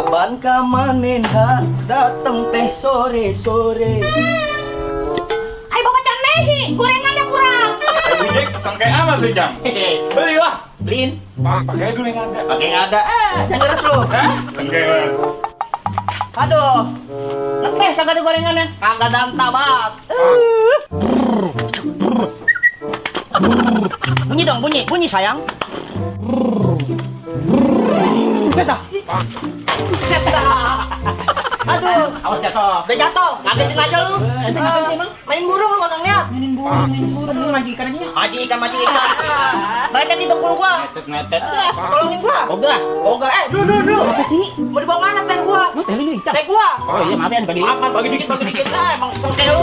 Ban kamanenha dateng teh sore-sore. Ayo bawa can mehi, gorengannya kurang. Ujek, sangkai amat tuh jam. Beli lah, beliin. Pakai dulu yang ada. Pakai yang ada. Yang ngeres lu. Hah? Sangkai banget. Aduh. Leteh kagak ada gorengannya. Kagak danta banget. Bunyi dong, bunyi sayang. Buset dah. Buset dah. Aduh, awas jatuh. Udah jatuh, ngagetin aja lu. Ente ngapain sih, Mang? Main burung lu kagak lihat. Mainin burung. Lu mancing ikan aja. Mancing ikan. Mereka di bengkulu gua. Netet. Tolongin gua. Ogah. Dulu. Apa sih? Mau dibawa mana teh gua? Lu teh lu ikan. Teh gua. Oh iya, maaf ya bagi. Makan bagi dikit. Emang sengke lu.